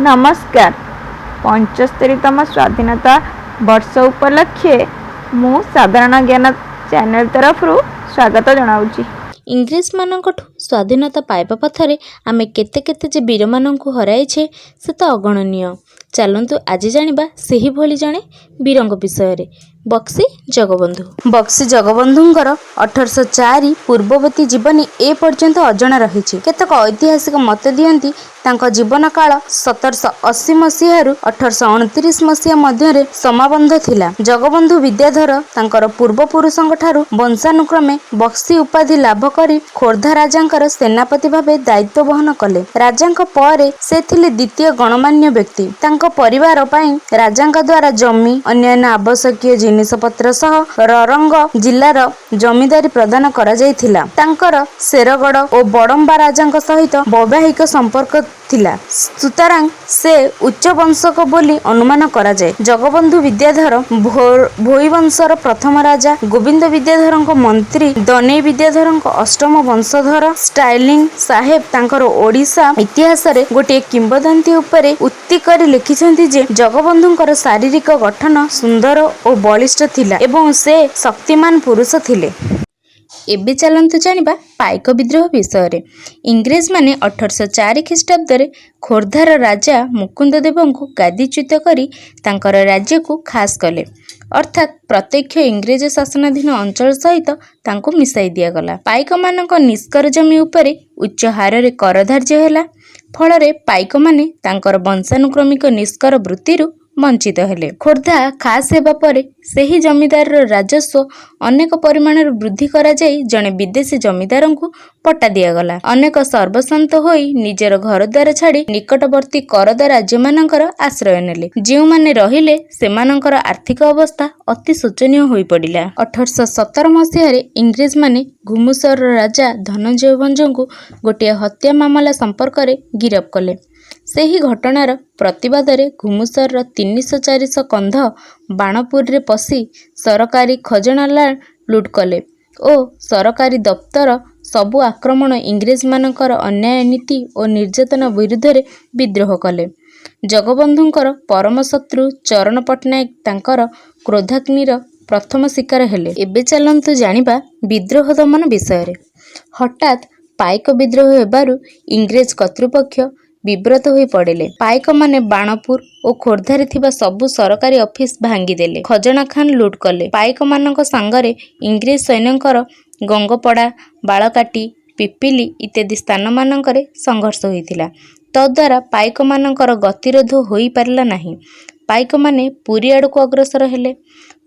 ନମସ୍କାର। 75ତମ ସ୍ୱାଧୀନତା ବର୍ଷ ଉପଲକ୍ଷେ ମୁଁ ସାଧାରଣ ଜ୍ଞାନ ଚ୍ୟାନେଲ୍ ତରଫରୁ ସ୍ୱାଗତ ଜଣାଉଛି। ଇଂରେଜମାନଙ୍କଠୁ ସ୍ୱାଧୀନତା ପାଇବା ପଥରେ ଆମେ କେତେ କେତେ ଯେ ବୀରମାନଙ୍କୁ ହରାଇଛେ, ସେ ତ ଅଗଣନୀୟ। ଚାଲନ୍ତୁ, ଆଜି ଜାଣିବା ସେହିଭଳି ଜଣେ ବୀରଙ୍କ ବିଷୟରେ, ବକ୍ସି ଜଗବନ୍ଧୁ। ବକ୍ସି ଜଗବନ୍ଧୁଙ୍କର 1804 ପୂର୍ବବର୍ତ୍ତୀ ଜୀବନୀ ଏ ପର୍ଯ୍ୟନ୍ତ ଅଜଣା ରହିଛି। କେତେକ ଐତିହାସିକ ମତ ଦିଅନ୍ତି, ତାଙ୍କ ଜୀବନକାଳ 1780 ମସିହାରୁ 1829 ମସିହା ମଧ୍ୟରେ ସୀମାବଦ୍ଧ ଥିଲା। ଜଗବନ୍ଧୁ ବିଦ୍ୟାଧର ତାଙ୍କର ପୂର୍ବପୁରୁଷଙ୍କଠାରୁ ବଂଶାନୁକ୍ରମେ ବକ୍ସି ଉପାଧି ଲାଭ କରି ଖୋର୍ଦ୍ଧା ରାଜାଙ୍କର ସେନାପତି ଭାବେ ଦାୟିତ୍ୱ ବହନ କଲେ। ରାଜାଙ୍କ ପରେ ସେ ଥିଲେ ଦ୍ୱିତୀୟ ଗଣ୍ୟମାନ୍ୟ ବ୍ୟକ୍ତି। ତାଙ୍କ ପରିବାର ପାଇଁ ରାଜାଙ୍କ ଦ୍ୱାରା ଜମି, ଅନ୍ୟାନ୍ୟ ଆବଶ୍ୟକୀୟ ଜିନିଷପତ୍ର ସହ ରରଙ୍ଗ ଜିଲ୍ଲାର ଜମିଦାରୀ ପ୍ରଦାନ କରାଯାଇଥିଲା। ତାଙ୍କର ଶେରଗଡ଼ ଓ ବଡ଼ମ୍ବା ରାଜାଙ୍କ ସହିତ ବୈବାହିକ ସମ୍ପର୍କ ଥିଲା। ସୁତରାଂ ସେ ଉଚ୍ଚ ବଂଶକ ବୋଲି ଅନୁମାନ କରାଯାଏ। ଜଗବନ୍ଧୁ ବିଦ୍ୟାଧର ଭୋଇବଂଶର ପ୍ରଥମ ରାଜା ଗୋବିନ୍ଦ ବିଦ୍ୟାଧରଙ୍କ ମନ୍ତ୍ରୀ ଦନେଇ ବିଦ୍ୟାଧରଙ୍କ ଅଷ୍ଟମ ବଂଶଧର। ଷ୍ଟାର୍ଲିଂ ସାହେବ ତାଙ୍କର ଓଡ଼ିଶା ଇତିହାସରେ ଗୋଟିଏ କିମ୍ବଦନ୍ତୀ ଉପରେ ଉକ୍ତି କରି ଲେଖିଛନ୍ତି ଯେ, ଜଗବନ୍ଧୁଙ୍କର ଶାରୀରିକ ଗଠନ ସୁନ୍ଦର ଓ ବଳିଷ୍ଠ ଥିଲା ଏବଂ ସେ ଶକ୍ତିମାନ ପୁରୁଷ ଥିଲେ। ଏବେ ଚାଲନ୍ତୁ ଜାଣିବା ପାଇକ ବିଦ୍ରୋହ ବିଷୟରେ। ଇଂରେଜମାନେ 1804 ଖ୍ରୀଷ୍ଟାବ୍ଦରେ ଖୋର୍ଦ୍ଧାର ରାଜା ମୁକୁନ୍ଦଦେବଙ୍କୁ ଗାଦିଚ୍ୟୁତ କରି ତାଙ୍କର ରାଜ୍ୟକୁ ଖାସ କଲେ। ଅର୍ଥାତ୍ ପ୍ରତ୍ୟକ୍ଷ ଇଂରେଜ ଶାସନାଧୀନ ଅଞ୍ଚଳ ସହିତ ତାଙ୍କୁ ମିଶାଇ ଦିଆଗଲା। ପାଇକମାନଙ୍କ ନିଷ୍କର ଜମି ଉପରେ ଉଚ୍ଚ ହାରରେ କର ଧାର୍ଯ୍ୟ ହେଲା। ଫଳରେ ପାଇକମାନେ ତାଙ୍କର ବଂଶାନୁକ୍ରମିକ ନିଷ୍କର ବୃତ୍ତିରୁ ବଞ୍ଚିତ ହେଲେ। ଖୋର୍ଦ୍ଧା ଖାସ ହେବା ପରେ ସେହି ଜମିଦାରର ରାଜସ୍ୱ ଅନେକ ପରିମାଣରେ ବୃଦ୍ଧି କରାଯାଇ ଜଣେ ବିଦେଶୀ ଜମିଦାରଙ୍କୁ ପଟ୍ଟା ଦିଆଗଲା। ଅନେକ ସର୍ବସ୍ୱାନ୍ତ ହୋଇ ନିଜର ଘରଦ୍ୱାର ଛାଡ଼ି ନିକଟବର୍ତ୍ତୀ କରଦା ରାଜ୍ୟମାନଙ୍କର ଆଶ୍ରୟ ନେଲେ। ଯେଉଁମାନେ ରହିଲେ, ସେମାନଙ୍କର ଆର୍ଥିକ ଅବସ୍ଥା ଅତି ଶୋଚନୀୟ ହୋଇପଡ଼ିଲା। 1817 ମସିହାରେ ଇଂରେଜମାନେ ଘୁମୁସରର ରାଜା ଧନଞ୍ଜୟ ଭଞ୍ଜଙ୍କୁ ଗୋଟିଏ ହତ୍ୟା ମାମଲା ସମ୍ପର୍କରେ ଗିରଫ କଲେ। ସେହି ଘଟଣାର ପ୍ରତିବାଦରେ ଘୁମୁସରର 300-400 କନ୍ଧ ବାଣପୁରରେ ପଶି ସରକାରୀ ଖଜଣାଲାଣ ଲୁଟ କଲେ ଓ ସରକାରୀ ଦପ୍ତର ସବୁ ଆକ୍ରମଣ ଇଂରେଜମାନଙ୍କର ଅନ୍ୟାୟ ନୀତି ଓ ନିର୍ଯାତନା ବିରୁଦ୍ଧରେ ବିଦ୍ରୋହ କଲେ। ଜଗବନ୍ଧୁଙ୍କର ପରମ ଶତ୍ରୁ ଚରଣ ପଟ୍ଟନାୟକ ତାଙ୍କର କ୍ରୋଧାଗ୍ନିର ପ୍ରଥମ ଶିକାର ହେଲେ। ଏବେ ଚାଲନ୍ତୁ ଜାଣିବା ବିଦ୍ରୋହ ଦମନ ବିଷୟରେ। ହଠାତ୍ ପାଇକ ବିଦ୍ରୋହ ହେବାରୁ ଇଂରେଜ କର୍ତ୍ତୃପକ୍ଷ ବିବ୍ରତ ହୋଇ ପଡ଼ିଲେ। ପାଇକମାନେ ବାଣପୁର ଓ ଖୋର୍ଦ୍ଧାରେ ଥିବା ସବୁ ସରକାରୀ ଅଫିସ ଭାଙ୍ଗିଦେଲେ, ଖଜଣାଖାନା ଲୁଟ କଲେ। ପାଇକମାନଙ୍କ ସାଙ୍ଗରେ ଇଂରେଜ ସୈନ୍ୟଙ୍କର ଗଙ୍ଗପଡ଼ା, ବାଳକାଟି, ପିପିଲି ଇତ୍ୟାଦି ସ୍ଥାନମାନଙ୍କରେ ସଂଘର୍ଷ ହୋଇଥିଲା। ତଦ୍ଦ୍ୱାରା ପାଇକମାନଙ୍କର ଗତିରୋଧ ହୋଇ ପାରିଲା ନାହିଁ। ପାଇକମାନେ ପୁରୀ ଆଡ଼କୁ ଅଗ୍ରସର ହେଲେ।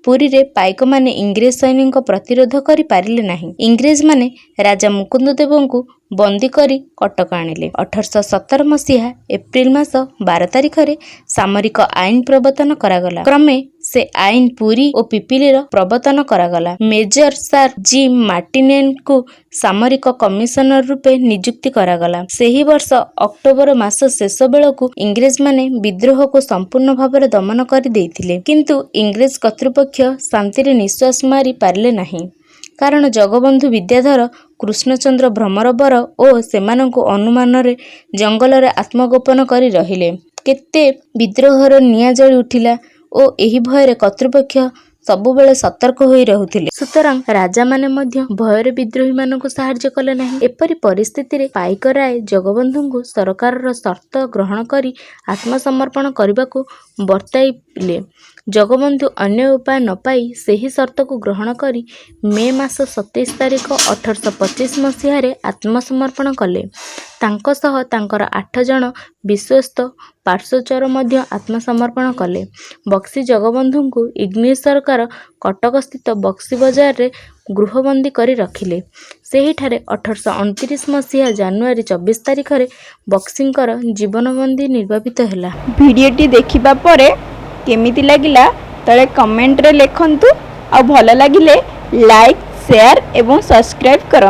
ପୁରୀରେ ପାଇକମାନେ ଇଂରେଜ ସୈନ୍ୟଙ୍କ ପ୍ରତିରୋଧ କରି ପାରିଲେ ନାହିଁ। ଇଂରେଜମାନେ ରାଜା ମୁକୁନ୍ଦଦେବଙ୍କୁ ବନ୍ଦୀ କରି କଟକ ଆଣିଲେ। 1817 ମସିହା ଏପ୍ରିଲ ମାସ 12 ତାରିଖରେ ସାମରିକ ଆଇନ ପ୍ରବର୍ତ୍ତନ କରାଗଲା। କ୍ରମେ ସେ ଆଇନ ପୁରୀ ଓ ପିପିଲିରେ ପ୍ରବର୍ତ୍ତନ କରାଗଲା। ମେଜର ସାର୍ ଜିମ୍ ମାର୍ଟିନେଙ୍କୁ ସାମରିକ କମିଶନର ରୂପେ ନିଯୁକ୍ତି କରାଗଲା। ସେହି ବର୍ଷ ଅକ୍ଟୋବର ମାସ ଶେଷ ବେଳକୁ ଇଂରେଜମାନେ ବିଦ୍ରୋହକୁ ସମ୍ପୂର୍ଣ୍ଣ ଭାବରେ ଦମନ କରି ଦେଇଥିଲେ। କିନ୍ତୁ ଇଂରେଜ କର୍ତ୍ତୃପକ୍ଷ ଶାନ୍ତିରେ ନିଶ୍ୱାସ ମାରି ପାରିଲେ ନାହିଁ। କାରଣ ଜଗବନ୍ଧୁ ବିଦ୍ୟାଧର, କୃଷ୍ଣଚନ୍ଦ୍ର ଭ୍ରମରବର ଓ ସେମାନଙ୍କ ଅନୁମାନମାନେ ଜଙ୍ଗଲରେ ଆତ୍ମଗୋପନ କରି ରହିଲେ। କେତେ ବିଦ୍ରୋହର ନିଆଁ ଜଳି ଉଠିଲା ଓ ଏହି ଭୟରେ କର୍ତ୍ତୃପକ୍ଷ ସବୁବେଳେ ସତର୍କ ହୋଇ ରହୁଥିଲେ। ସୁତରାଂ ରାଜାମାନେ ମଧ୍ୟ ଭୟରେ ବିଦ୍ରୋହୀମାନଙ୍କୁ ସାହାଯ୍ୟ କଲେ ନାହିଁ। ଏପରି ପରିସ୍ଥିତିରେ ପାଇକରାୟ ଜଗବନ୍ଧୁଙ୍କୁ ସରକାରର ସର୍ତ୍ତ ଗ୍ରହଣ କରି ଆତ୍ମସମର୍ପଣ କରିବାକୁ ବର୍ତ୍ତାଇଲେ। ଜଗବନ୍ଧୁ ଅନ୍ୟ ଉପାୟ ନ ପାଇ ସେହି ସର୍ତ୍ତକୁ ଗ୍ରହଣ କରି ମେ ମାସ 27 ତାରିଖ, 1825 ମସିହାରେ ଆତ୍ମସମର୍ପଣ କଲେ। ତାଙ୍କ ସହ ତାଙ୍କର ଆଠ ଜଣ ବିଶ୍ୱସ୍ତ ପାର୍ଶ୍ୱଚର ମଧ୍ୟ ଆତ୍ମସମର୍ପଣ କଲେ। ବକ୍ସି ଜଗବନ୍ଧୁଙ୍କୁ ଇଂରେଜ ସରକାର କଟକସ୍ଥିତ ବକ୍ସି ବଜାରରେ ଗୃହବନ୍ଦୀ କରି ରଖିଲେ। ସେହିଠାରେ 1829 ମସିହା ଜାନୁଆରୀ 24 ତାରିଖରେ ବକ୍ସିଙ୍କର ଜୀବନବନ୍ଦୀ ନିର୍ବାପିତ ହେଲା। ଭିଡ଼ିଓଟି ଦେଖିବା ପରେ କେମିତି ଲାଗିଲା, ତଳେ କମେଣ୍ଟରେ ଲେଖନ୍ତୁ ଆଉ ଭଲ ଲାଗିଲେ ଲାଇକ୍, ସେୟାର ଏବଂ ସବସ୍କ୍ରାଇବ୍ କରନ୍ତୁ।